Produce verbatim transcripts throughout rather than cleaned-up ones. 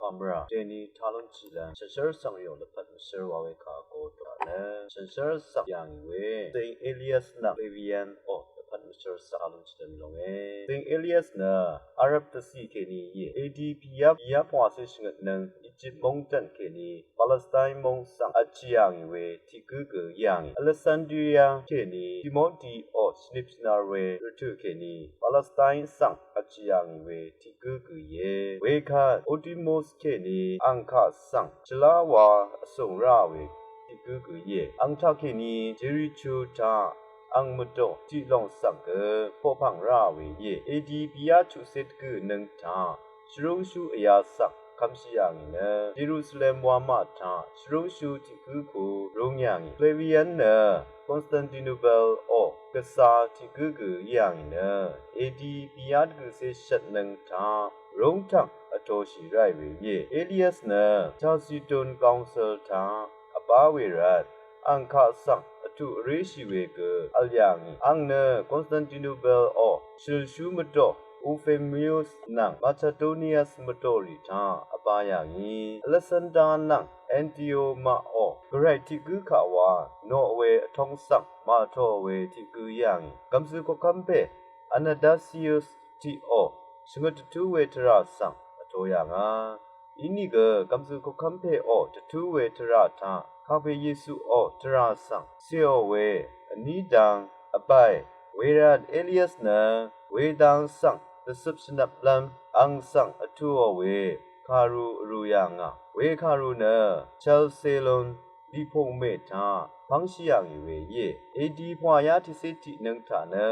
pàmvrà dèni talún chilv́m shànshér vsvng rìò lvpat mvshǿr wa we kà vgo dø nø shànshér vsvng yà ngì we Saint Elias nvng Flavian ò lvpat mvshǿr vsvng talún chilv́m lònge. Saint Elias nø Arab dvcì kèní íe. A D pìyvp pìyvp pvngwàcé shvngøt nøng Egypt móng dv̀n kèní Palestine móng svng vtshì yà ngì we tiq gǿ gø yà ngì. Alexandria kèní Timothy ò shvnip shvnar we rvtø̀ kèní Palestine svng vtshì yà ngì we tiq gǿ gø íe. Wekvt Otimus kèní ang kaq svng shvlá wa vsùng rá we tiq gǿ gø íe. Ang taq kèní Jericho taq ang mvdò tiq lòng svng gø poqpv̀ng rá we íe. A D pìyvp chuqcé dvgø̀ nøng taq shvrúngshú vyá svng kvmshì yà ngì nø Jerusalem wamà taq shvrúngshú tiq gǿ ku rúng yà ngì. Flavian nø Constantinople ò gvzà tiq gǿ gø yà ngì nø A D pìyvp dvgø̀cé shvt nøng taq rúng tv̀ng vtōshì ráì we íe. Elias nø Chalcedon Council taq vbá we rvt ang kaq svng vtuq vríshì we gø vl yà ngì. Ang nø Constantinople ò shølshú mvdò Euphemius nvng Macedonius mvdòrì taq vbá yà ngì. Alexander nvng Antioch maq ò gvray tiq gǿ kaq wa noq we vtóng svng màvtōò we tiq gǿ yà ngì. Gv̀mzø̀ koqkv́m pè Anastasius tiq ò shvngøt dvtú we tvrà svng vtō yà ngà. Inìgø gv̀mzø̀ koqkv́m pè ò dvtú we tvrà taq kàngpè Yesu ò tvrà svng cèò we vní dang vbáe. Wervt Elias nø wedang svng dvcøp shvnvplv́m ang svng vtùò we kàru vrū yà ngà. We kàru nø Chalcedon lìpùngmè taq pv́ngshì yà ngì we íe. A D pvngwàyá tiqcé tiq nøng taq nø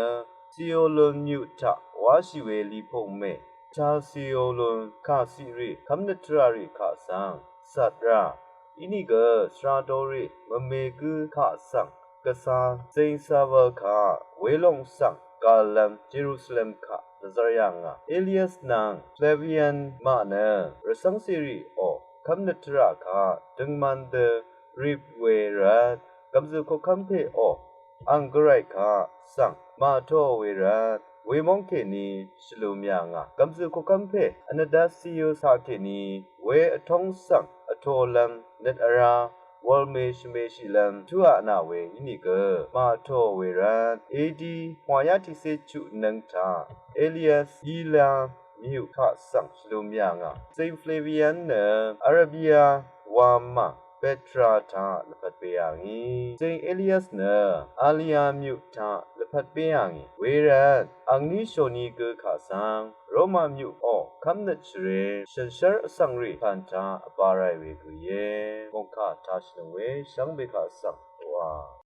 Chalcedon myuq taq wáshì we lìpùngmè Chalcedon kàciqrì kv́mnøt tvràrì kaq svng cvt rá. Inìgø svra dorì mvme gǿ kaq svng gvcā Saint Xavier kaq welòng svng gàllv́m Jerusalem kaq dvzvr yà ngà. Elias nvng Flavian maq nø rvcv́ngcèrì ò kv́mnøt tvrà kaq døngman dø rip we rvt gv̀mzø̀ koqkv́m pè ò ang gvray kaq svng màvtōò we rvt wemóng kèní shvlum yà ngà. Gv̀mzø̀ koqkv́m pè Anastasius taq kèní we vtóng svng vtōlv́m nøt vrá wv̄lme shvmeshìlv́m tuq nà we ínìgø màvtōò we rvt A D pvngwàyá tiqcé chuq nøng taq Elias Alia myuq kaq svng shvlum yà ngà. Saint Flavian nø Arabia wamà Petra taq lvpat pè yà ngì. Saint Elias nø Alia myuq taq lvpat pè yà ngì. Wervt angní shòni gø kaq svng Roma myuq ò kv́mnøt shvrē shànshér vsvng rì pàn taq vbá ráì we gø íe. Mòngkà taq shvnøng we shvngbe kaq svng wa